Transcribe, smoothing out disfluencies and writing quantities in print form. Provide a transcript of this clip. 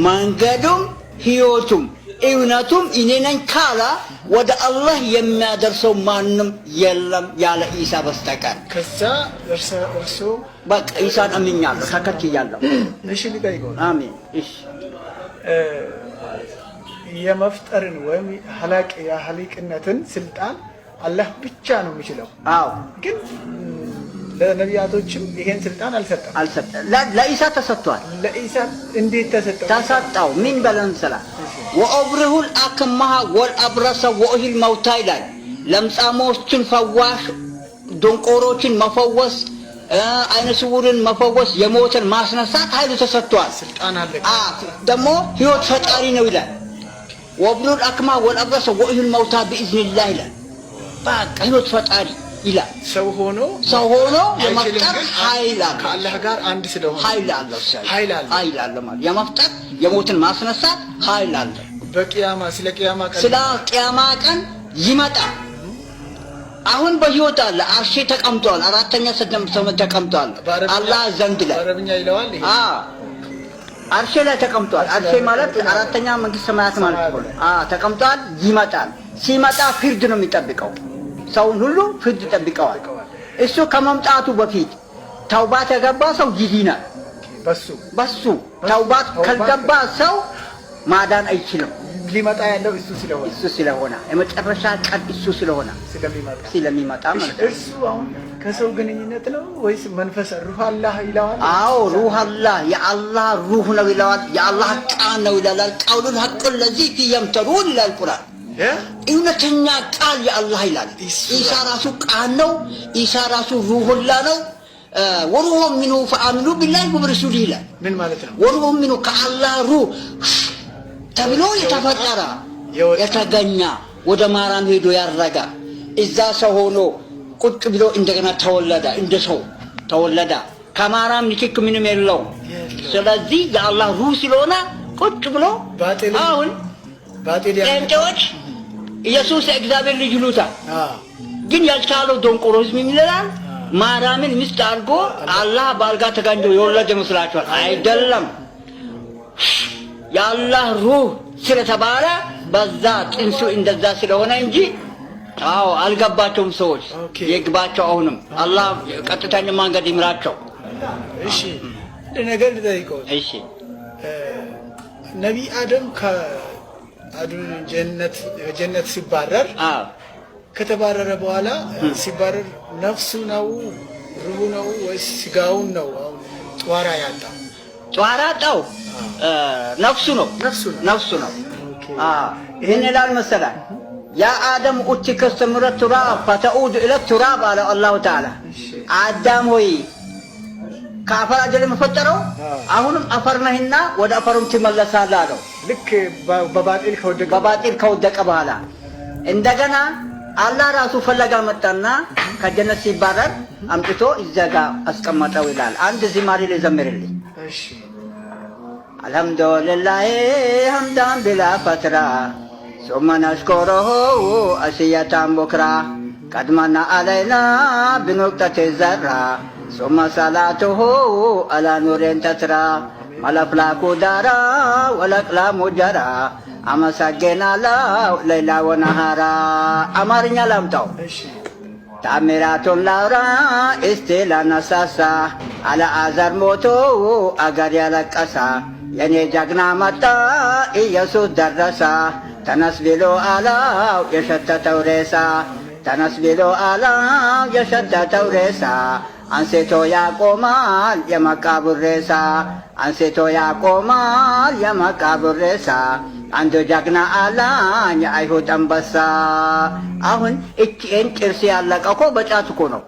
መንገዱም ህይወቱም እውነቱም እኔ ነኝ ካላ ወደ አላህ የሚያደርሰው ማንም የለም ያለ ኢሳ በስተቀር። ከዛ እርሶ በቃ ኢሳን አምኛለሁ፣ ተከትያለሁ። እሺ፣ ልጠይቀው። አሜን። እሺ። የመፍጠርን ወይም ሀላቅ የሀሊቅነትን ስልጣን አላህ ብቻ ነው የሚችለው። አዎ። ግን ለነቢያቶችም ይሄን ስልጣን አልሰጠም። አልሰጠም። ለኢሳ ተሰጥቷል። ለኢሳ እንዴት ተሰጠው? ተሰጠው። ምን በለን ስላ وأبرئ الأكمه والأبرص وأحيي الموتى ይላል። ለምጻሞችን ፈዋሽ፣ ደንቆሮችን መፈወስ፣ አይነ ስውርን መፈወስ፣ የሞትን ማስነሳት ኃይሉ ተሰጥቷል። ስልጣን አለ። ደግሞ ህይወት ፈጣሪ ነው ይላል። وأبرئ الأكمه والأبرص وأحيي الموتى بإذن الله ይላል። በቃ ህይወት ፈጣሪ ይላል። ሰው ሆኖ ሰው ሆኖ አይችልም፣ የመፍጠር ግን ኃይል አለው። ከአላህ ጋር አንድ ስለሆነ ኃይል አለው። ኃይል አለው። ኃይል አለው ማለት የመፍጠር፣ የሞትን ማስነሳት ኃይል አለው። በቅያማ ስለ ቅያማ ቀን ስለ ቅያማ ቀን ይመጣል። አሁን በህይወት አለ። አርሼ ተቀምጧል። አራተኛ ሰማይ ተቀምጧል። አላህ ዘንድ ላይ። በአረብኛ ይለዋል ይሄ። አዎ፣ አርሼ ላይ ተቀምጧል። አርሼ ማለት አራተኛ መንግስት ሰማያት ማለት ነው። አዎ፣ ተቀምጧል። ይመጣል። ሲመጣ ፍርድ ነው የሚጠብቀው። ሰውን ሁሉ ፍርድ ይጠብቀዋል። እሱ ከመምጣቱ በፊት ተውባት የገባ ሰው ይድናል። በሱ በሱ ተውባት ካልገባ ሰው ማዳን አይችልም። ሊመጣ ያለው እሱ ስለሆነ እሱ ስለሆነ፣ የመጨረሻ ቀን እሱ ስለሆነ ስለሚመጣ ስለሚመጣ ማለት ነው። እርሱ አሁን ከሰው ግንኙነት ነው ወይስ መንፈስ ሩህ አላህ ይለዋል? አዎ፣ ሩህ አላህ፣ የአላህ ሩህ ነው ይለዋል። የአላህ ቃል ነው ይላል። القول الحق الذي فيه يمترون ይላል ቁርአን። እውነተኛ ቃል የአላህ ይላል። ኢሳ ራሱ ቃል ነው። ኢሳ ራሱ ሩሁላ ነው። وروح منه فآمنوا بالله وبرسوله ይላል። ምን ማለት ነው? وروح منه ከአላህ ሩህ ተብሎ የተፈጠረ የተገኘ፣ ወደ ማርያም ሄዶ ያረገ፣ እዛ ሰው ሆኖ ቁጭ ብሎ እንደገና ተወለደ፣ እንደ ሰው ተወለደ። ከማርያም ንክክ ምንም የለውም። ስለዚህ የአላህ ሩህ ስለሆነ ቁጭ ብሎ አሁን ጴንጤዎች ኢየሱስ የእግዚአብሔር ልጅ ይሉታል። ግን ያልቻለው ደንቆሮ ህዝብ ምን ይላል? ማርያምን ሚስት አድርጎ አላህ በአልጋ ተጋኝቶ የወለደ ይመስላችኋል? አይደለም። የአላህ ሩህ ስለተባለ በዛ ጥንሱ እንደዛ ስለሆነ እንጂ። አዎ፣ አልገባቸውም ሰዎች። ይግባቸው። አሁንም አላህ ቀጥተኛ መንገድ ይምራቸው። እሺ፣ ነገር ልጠይቀው። እሺ። ነቢይ አደም ከአዱን ጀነት ሲባረር፣ ከተባረረ በኋላ ሲባረር ነፍሱ ነው፣ ሩሁ ነው ወይስ ስጋውን ነው አሁን ጧራ ያጣው? ጧራ ያጣው ነፍሱ ነው። ነፍሱ ነው። ነፍሱ ነው። ይህን ይላል መሰላል يا آدم أتيت من التراب فتعود إلى التراب አለ አላሁ ተዓላ። አዳም ሆይ፣ ከአፈር አይደል የምፈጠረው? አሁንም አፈር ነህና ወደ አፈሩም ትመለሳለህ አለው። ልክ በባጢል ከወደቀ በባጢል ከወደቀ በኋላ እንደገና አላህ ራሱ ፈለጋ መጣና ከጀነት ሲባረር አምጥቶ እዛ ጋ አስቀመጠው ይላል። አንድ ዝማሬ ልዘምርልኝ። እሺ። الحمد لله حمدا بلا فترة ثم نشكره عشية بكرة قد من علينا بنقطة الذرة ثم صلاته على نور تترى ما الأفلاك دارا والأقلام جرى አመሰግናለሁ ليلا ونهارا። አማርኛ ላምጣው። እሺ። ታምራቱን ላውራ እስቲ ላነሳሳ፣ አልዓዛር ሞቶ አገር ያለቀሳ፣ የኔ ጀግና መጣ ኢየሱስ ደረሳ፣ ተነስ ቢሎ አላው የሸተተው ሬሳ፣ ተነስ ቢሎ አላው የሸተተው ሬሳ፣ አንስቶ ያቆማል የመቃብር ሬሳ፣ አንስቶ ያቆማል የመቃብር ሬሳ፣ አንዱ ጀግና አላኝ የአይሁድ አንበሳ። አሁን እቺን ጥርስ ያለቀ እኮ በጫት እኮ ነው።